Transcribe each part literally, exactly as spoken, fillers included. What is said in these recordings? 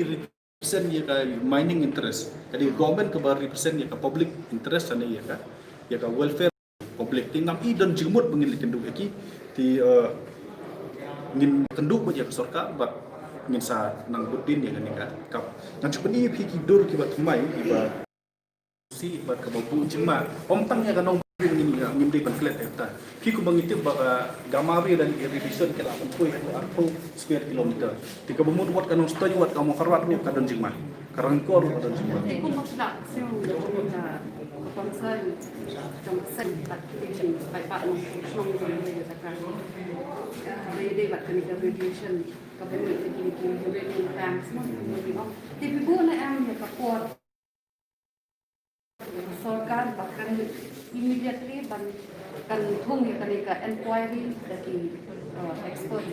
represent ïa ka mining interest, ka dei government kaba represent ïa ka public interest, ne ïa ka, ïa ka welfare public. Te ngam i don jingmut ba ngin leit kynduh ïa ki. Te, eh, ngin kynduh bad ïa ka sorkar bad ngin sa nang bud dien ïa kane ka kap. Ngan shu pyni ïa phi ki dur kiba thymmai kiba sih bad kaba buh jingma. Ym tang ïa ka Nongbah ngin, ngin dei ban klet ïa kata. Phi kumba ngi tip ba ka Gamari lane ka Ri Bhoi ki la pynpoi haduh arphew square kilometer. Te kaba mut wat ka Nongstoiñ, wat ka Mawkyrwat ruh ka don jingma. Ka Rangkor ruh ka don jingma. Te kumba sdang shuh ka concern jong ka seng bad ka jingpaidbah nongshong jong ka ri ka jaka. Ka dei bad kane ka radiation kaba mut ka jing ki uranium tanks mo. Te phi buh ne em ïa ka por sorkar ba kan immediately ban kan thung ïa kane ka inquiry da ki, uh, expert.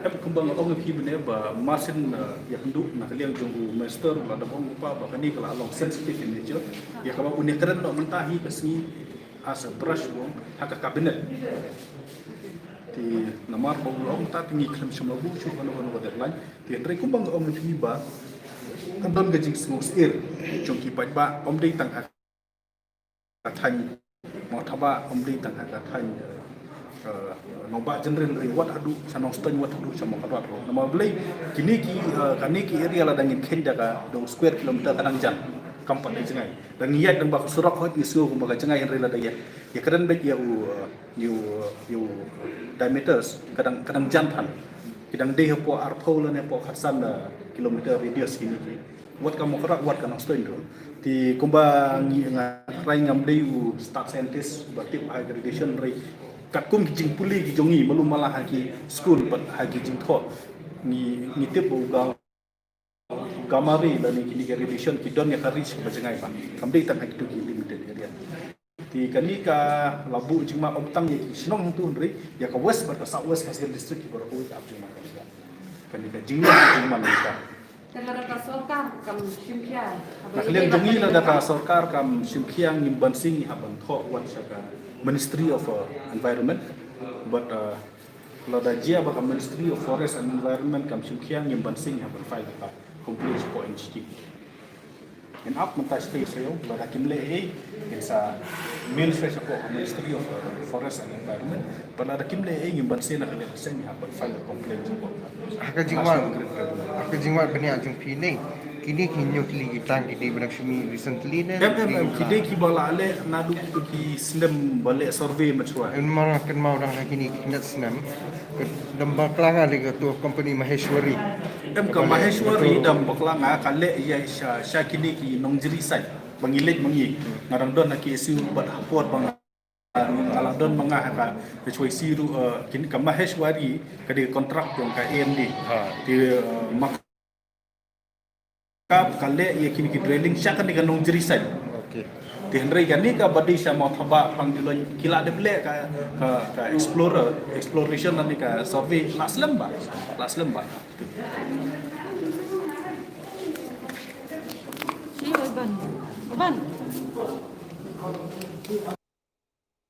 Em kumba nga ong ïa phi mynne ba masin, uh, ïakynduh na ka liang jong u minister la da ong u pa ba kane ka la long sensitive in nature. Ïa kaba u ne kren noh mynta hi ka sngi as a brush wong ha ka cabinet. Te namar ba u la ong ta te ngi khlem shym la buh shuh kano kano ka deadline. Te hynrei kumba nga ong ïa phi ba ka don ka jingsngewsih jong ki paidbah, ym dei tang ha ka thaiñ Mawthabat, ym dei tang ha ka thaiñ, eh, Nongbah General, hynrei wat haduh sha Nongstoiñ, wat haduh sha Mawkyrwat ruh. Namar balei kine ki, eh, kane ki area lada ngin kheiñ da ka, da u square kilometer ka dang jan, kam pat ka jngai. Dang ïaid dang ba ka surok hooid ngi sngew kumba ka jngai, hynrei lada ïa, ïakren beit ïa u, eh, ïa u, ïa u diameters ka dang, ka dang jan than. Ki dang dei hapoh arphew lane hapoh khatsan, eh, kilometer radius kine ki. Wat ka Mawkyrwat, wat ka Nongstoiñ ruh. Te kumba ngi, nga tharai ngam dei u staff scientist ba tip ha ka radiation, hynrei katkum ki jingpule ki jong ngi malu mala ha ki skul bad ha ki jingthoh, ngi, ngi tip ba u Ga-, Gamari lane kine ki radiation ki don ïa ka reach kaba jngai bha. Kam dei tang ha kito ki limited area. Te kane ka la buh jingma ym tang ïa ki shnong hangto hynrei ïa ka West bad ka South West Khasi Hills District kiba ruh kawei ka ap jingma ka. Kane ka jingma jingma ka. Te lada ka sorkar kam shim khia, na ka liang jong ngi lada ka sorkar kam shim khia ngim banse, ngi hap ban thoh wat sha ka Ministry of, uh, Environment. But, uh, lada jia ba ka Ministry of Forest and Environment kam shim khia, ngim banse, ngi hap ban file ka complaint shapoh N G T. Ngin ap mynta sha tei sha ïew, lada kim leh ei, ngin sa mail sha shapoh Ministry of Forest and Environment. Bad lada kim leh ei, ngin banse na ka liang ka seng, ngi hap ban file a complaint shapoh. Ha ka jingwan, ha ka jingwan bniah jong phi ne, kine ki hynñiew tylli ki tang ki dei ba dang shu mih recently ne? Em, em, em, ki dei kiba la leh naduh kito ki snem ba leh survey mynshwa. Em, ma kynmaw dang ha kine ki khyndai snem. Ka dang bakla nga lei kato company Maheshwari. Em, ka Maheshwari dang bakla nga ka leh ïa sha, sha kine ki nongjri sait ba ngi leit ma ngi. Nga dang don ha K S U bad ha por ba nga, nga la don ma nga ha ka H Y C ruh, eh, kine ka Maheshwari ka dei ka contract jong ka A M D. Ha. Te, eh, ma ka, ka leh ïa kine ki drilling sha kane ka nongjri sait. Okay. Te hynrei kane kaba dei sha Mawthabat, Pangdiloin ki la dep leh ka, ka, ka explorer, exploration lane ka survey la slem bha, la slem bha. Shi, oi, ban. Ban.